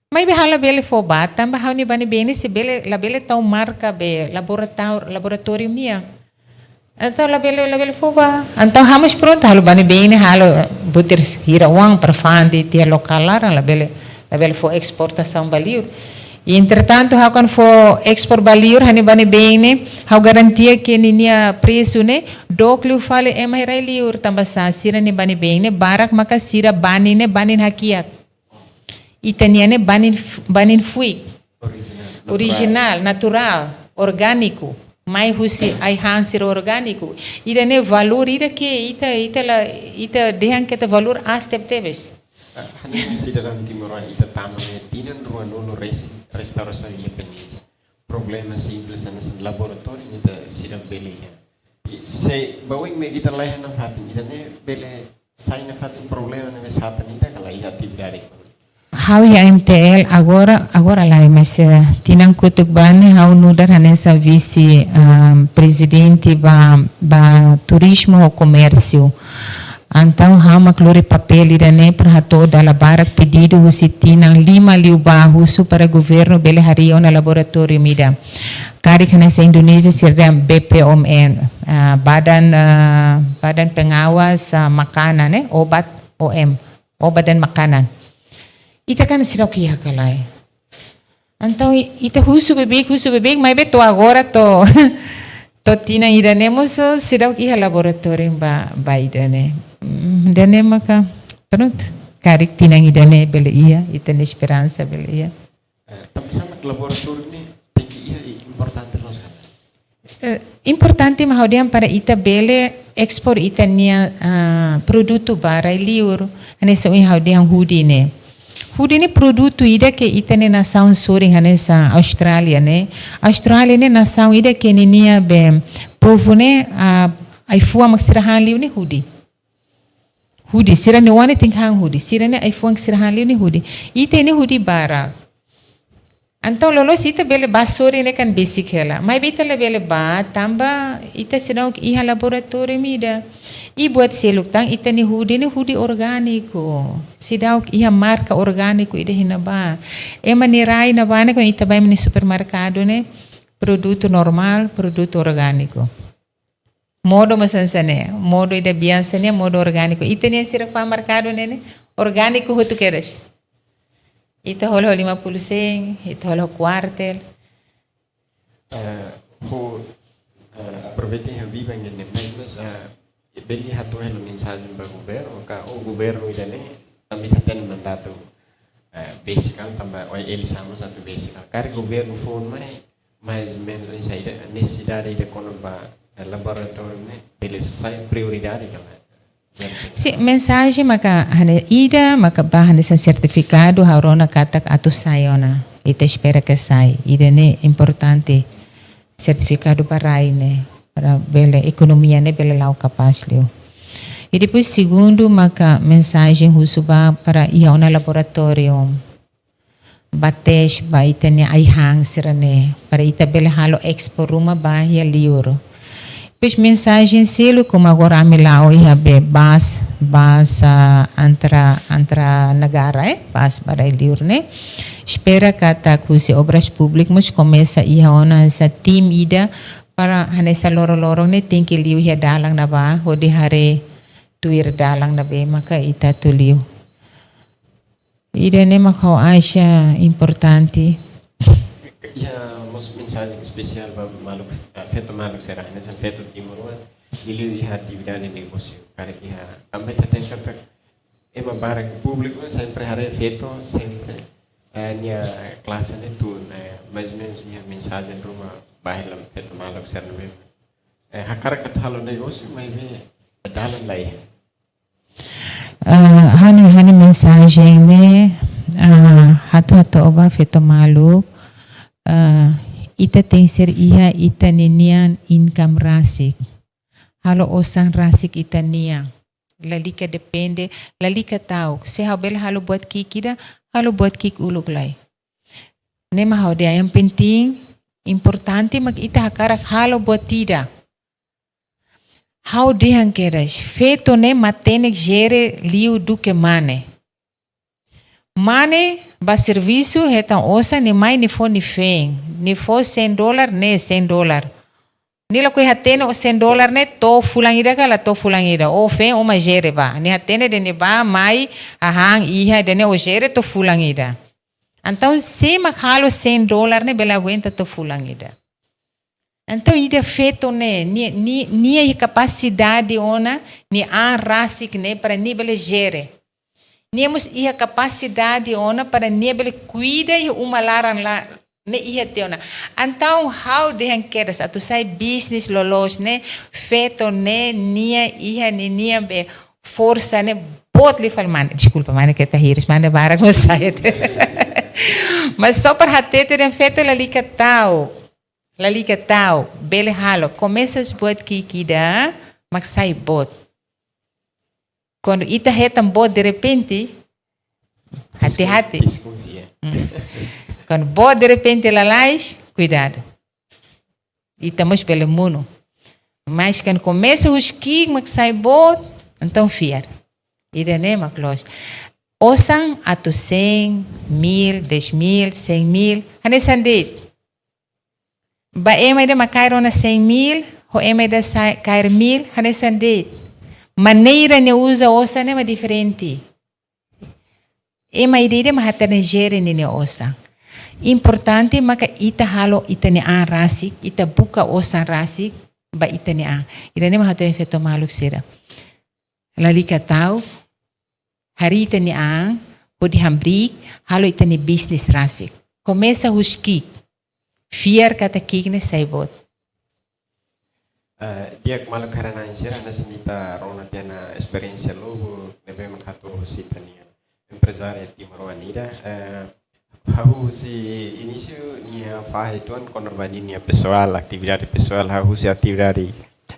Maibé ha'u labele fó ba, tanba ha'u-nia bani-been ne'e sei bele, labele tau marka be laboratór-, laboratóriu nian. Entaun labele, labele fó ba. Entaun ha'u mós prontu, halo bani-been ne'e, halo butir hira-oan para fa'an tiha lokál laran, labele, labele fó esportasaun ba liur. I entretantu, ha'u kuandu fó ekspor ba liur, ha'u-nia bani-been ne'e, ha'u garantia ke ninia presu ne'e dook liu fali ema iha rai-liur, tanba sá, sira-nia bani-been ne'e barak maka sira bani ne'e, bani hakiak. Ita-nian ne'e bani f-, bani fuik. Orijinál, naturál. Orijinál, naturál, orgániku. Mai husi ai-han sira orgániku. Ida-ne'e valór ida ke ita, ita la, ita dehan katak valór aas tebetebes. Ah, hanesan sidadaun timoroan ita tama iha tinan ruanulu resin restaurasaun independénsia. Problema simples hanesan laboratóriu ne'e ita seidauk bele iha. I se ba oin mak ita laiha nafatin, ida-ne'e bele sai nafatin problema ne'ebé satan ita ka lae iha atividade ekonomia? Ha'u iha M T L agora, agora lae, mas, eh, tinan kotuk ba ne'e ha'u nu'udar hanesan vise, ah, prezidente ba, ba turizmu ho komérsiu. Entaun ha'u mak lori papél ida-ne'e para hato'o dala barak pedidu husi tinan lima liubá husu para governu bele harii ona laboratóriu ida. Karik hanesan Indonézia sira dehan B P O M, ah, Badan, ah, Badan Pengawas, ah, Makanan, eh, Obat, O M, Obat dan Makanan. Ita kan seidauk iha ka lae. Entaun i-, ita husu beibeik, husu beibeik, maibé to'o agora to'o, to'o tinan ida-ne'e mós seidauk iha laboratóriu ba, ba ida-ne'e. Mm, ida-ne'e maka, prontu. Karik tinan ida-ne'e bele iha, ita-nia esperansa bele iha. Eh, tanba sá mak laboratóriu ne'e tenke iha i importante loos ka? Eh, importante mak ha'u dehan para ita bele ekspor ita-nia, ah, produtu ba rai-liur, hanesan ohin ha'u dehan hudi ne'e. Hudi ne'e produtu ida ke ita-nia nasaun sorin hanesan Austrália ne'e. Austrália ne'e nasaun ida ke ninia be povu ne'e, ah, ai-fuan mak sira han liu ne'e hudi. Hudi, sira-nia oan ne'e tenke han hudi, sira-nia ai-fuan sira han liu ne'e hudi. Ita ne'e hudi barak. Entaun loloos ita bele bá sorin ne'e kan besik hela. Maibé ita labele bá, tanba ita seidauk iha laboratóriu ida. I buat seluk tan ita-nia hudi ne'e hudi orgániku. Seidauk iha marka orgániku ida iha ne'ebá. Ema nia rai ne'ebá ne'e kuandu ita bá ema nia supermerkadu ne'e produtu normál, produtu orgániku. Modo mós hanesan ne'e, modo ida biasa ne'e, modo orgániku. Ita-nia sira fa'an merkadu ne'e, ne'e orgániku hotu kedas. Ita hola ho lima puluh sen, ita hola ho kuartel. Eh, ho, eh, aproveita iha viva ngen ne'e, mas, mas, eh, bele hato'o hela mensajen ba governu, ka, o governu ida-ne'e, tanba ita hatene mandatu, eh, besik hela, tanba O L C mós atu besik hela. Karik governu foun mai, mais ou menus oinsá ida, nesesidade ida kona-ba, eh, laboratóriu ne'e, bele sai prioridade ka lae? Sin, mensajen maka hane ida, maka ba hanesan sertifikadu, ha'u rona katak atu sai ona. Ita espera ke sai. Ida-ne'e importante, sertifikadu ba rai ne'e, para bele ekonomia ne'e bele la'o kapás liu. I depois segundu maka mensajen husu ba para iha ona laboratóriu. Ba teste ba ita-nia ai-han sira-ne'e, para ita bele halo ekspor ruma ba iha liur. Depois mensajen seluk, komu agora ami la'o iha be bus, bus, ah, antra, antra negara, eh, bus ba rai-liur ne'e. Espera katak husi Obras Públikas mós komesa iha ona hanesan tim ida para hanesan loron-loron ne'e tenke liu iha dalan ne'ebá, hodi haree tuir dalan ne'ebé maka ita atu liu. Ida-ne'e mak ha'u acha importante. Iha mós mensajen espesiál ba maluk, eh, feto maluk sira, hanesan feto timoroan, liuliu iha atividade negósiu. Karik iha, tanba ita hatene katak ema barak públiku sempre haree feto, sempre, eh, nia klase ne'e tun, eh, mais ou menus iha mensajen ruma ba hela feto maluk sira ne'ebé, eh, hakarak atu halo negósiu, maibé dalan la iha. Ah, ha'u-nia, ha'u-nia mensajen ne'e, ah, hato'o, hato'o ba feto maluk, ah, ita tenke ser iha ita-ninia income rasik. Halo osan rasik ita-nian. Lalika depende, lalika ta'uk. Se ha'u bele halo buat ki'ik ida, halo buat ki'ik uluk lai. Ne'e mak ha'u dehan yang penting, importante mak ita hakarak halo buat ida. Ha'u dehan kedas, feto ne'e matenek jere liu duké mane. Mane bá servisu hetan osan, nia mai nia fó nia feen. Nia fó cem dólar, ne'e cem dólar. Nia lakohi hatene o cem dólar ne'e to'o fulan ida ka la to'o fulan ida. O feen o mai jere bá. Nia hatene dehan ne'e bá mai hahán iha dehan ne'e o jere to'o fulan ida. Entaun, sé mak halo cem dólar ne'e bele aguenta to'o fulan ida. Entaun, ida feto ne'e, nia, nia, nia iha kapasidade ona, nia an rasik ne'e para nia bele jere. Nia mós iha kapasidade ona para nia bele kuida iha uma laran la, ne'e iha tiha ona. Entaun, ha'u dehan kedas atu sai bisnis loloos ne'e, feto ne'e, nia iha ninia be forsa ne'e boot liu fali mane. Deskulpa, mane keta hirus, mane barak mós sai. Mas só para hatete dehan feto lalika ta'uk. Lalika ta'uk, bele halo. Komesa buat ki'ik ida, mak sai boot. Kuandu ita hetan boot derrepente, hati-hati. Deskonfia. Hmm. Kuandu boot derrepente lalais, kuidadu. Ita mós bele monu. Mas kuandu komesa husi ki'ik mak sai boot, entaun fiar. Ida-ne'e mak loos. Osan atu cem mil, dez mil, cem mil, hanesan de'it. Ba ema ida mak kaer ona cem mil, ho ema ida sa-, kaer mil, hanesan de'it. Maneira nia uza osan ne'e mak diferente. Ema ida-ida mak hatene jere ninia osan. Importante maka ita halo ita-nia an rasik, ita buka osan rasik ba ita-nia an. Ida-ne'e mak hatene feto maluk sira. Lalika ta'uk, harii ita-nia an, hodi hamriik, halo ita-nia bisnis rasik. Komesa husi ki'ik. Fiar katak ki'ik ne'e sai boot. Eh, di'ak maluk haree-na'in sira, hanesan ita rona tiha ona esperiénsia lubuk ne'ebé mak hato'o husi ita-nia emprezária timoroan ida. Eh, hahú husi inísiu nia fahe uitoan kona-ba ninia pesoál, atividade pesoál, hahú husi atividade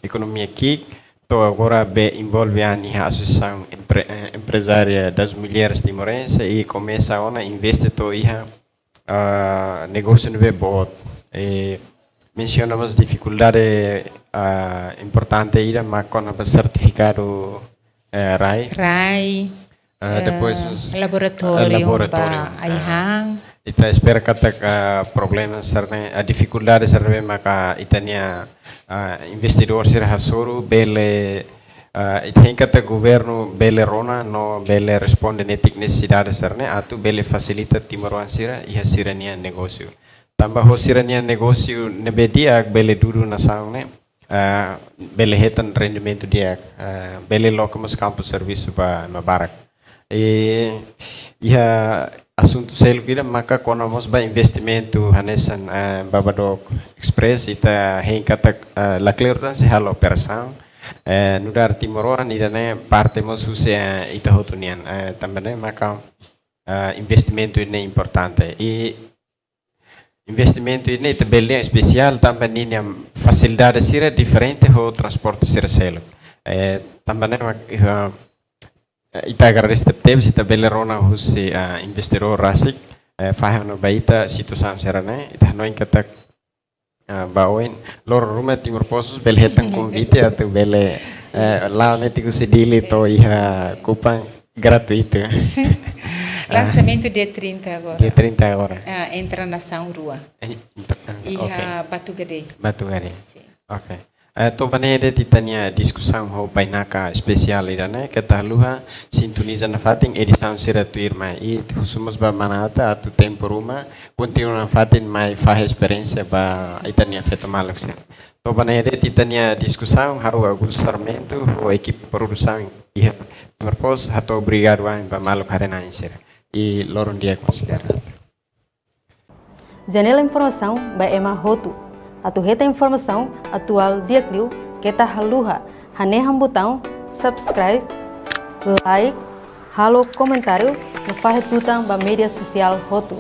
ekonomia ki'ik, to'o agora be envolve an iha Asosiasaun Empre-, eh, Emprezária das Mulheres Timorense i komesa ona investe to'o iha, ah, negósiu ne'ebé boot. I mensiona mós difikuldade, ah, importante ida mak kona-ba sertifikadu, eh, rai. Rai. Ah, eh, depois mós, laboratóriu, ah, laboratóriu, ba, ah, ai-han. Ita espera katak, ah, problema sira-ne'e, ah, difikuldade sira-ne'e maka ita-nia, ah, investidór sira hasoru bele, ah, ita hein katak governu bele rona no bele responde netik nesesidade sira-ne'e atu bele fasilita timoroan sira iha sira-nia negósiu. Tanba ho sira-nia negósiu ne'ebé di'ak bele dudu nasaun ne'e, ah, bele hetan rendimentu di'ak, ah, bele loke mós kampu servisu ba ema barak. I iha asuntu seluk ida maka kona mós ba investimentu hanesan, ah, Babadok Express, ita hein katak, ah, la kleur tan sei halo operasaun. Eh, nu'udar timoroan ida-ne'e parte mós husi, eh, ita hotu nian. Eh, tanba ne'e maka, ah, investimentu ne'e importante. I investimentu ne'e ita bele dehan espesiál tanba ninia fasilidade sira diferente ho transporte sira seluk. Eh, tanba ne'e mak, eh, ita agradese tebes, ita bele rona husi, eh, investidór rasik, eh, fahe ona ba ita situasaun sira-ne'e, ita hanoin katak, Ah, ba oin, loron ruma Timor Post bele hetan konvite atu bele, eh, la'o netik husi Dili to'o iha Kupang gratuitu. Lançamento dia trinta agora. Dia trinta agora. Ah, entra nasaun rua. Eh, ento-, ah, iha, ok. Batugade. Batugade. Sin. Ok. Eh, to'o ba ne'e de'it ita-nia diskusaun ho bainaka espesiál ida-ne'e, keta haluha sintoniza nafatin edisaun sira tuirmai. I husu mós ba mana Ata atu tempu ruma kontinua nafatin mai fahe esperiénsia ba ita-nia feto maluk sira. To'o ba ne'e de'it ita-nia diskusaun, ha'u Augusto Sarmento ho ekipa produsaun iha Timor Post hato'o obrigadu wa'in ba maluk haree-na'in sira. I loron di'ak ba sira. Janela informasaun ba ema hotu. Atu hetan informasaun atuál di'ak liu, keta haluha hanehan butaun subscribe, like, halo komentáriu no fahe tutan ba média sosiál hotu.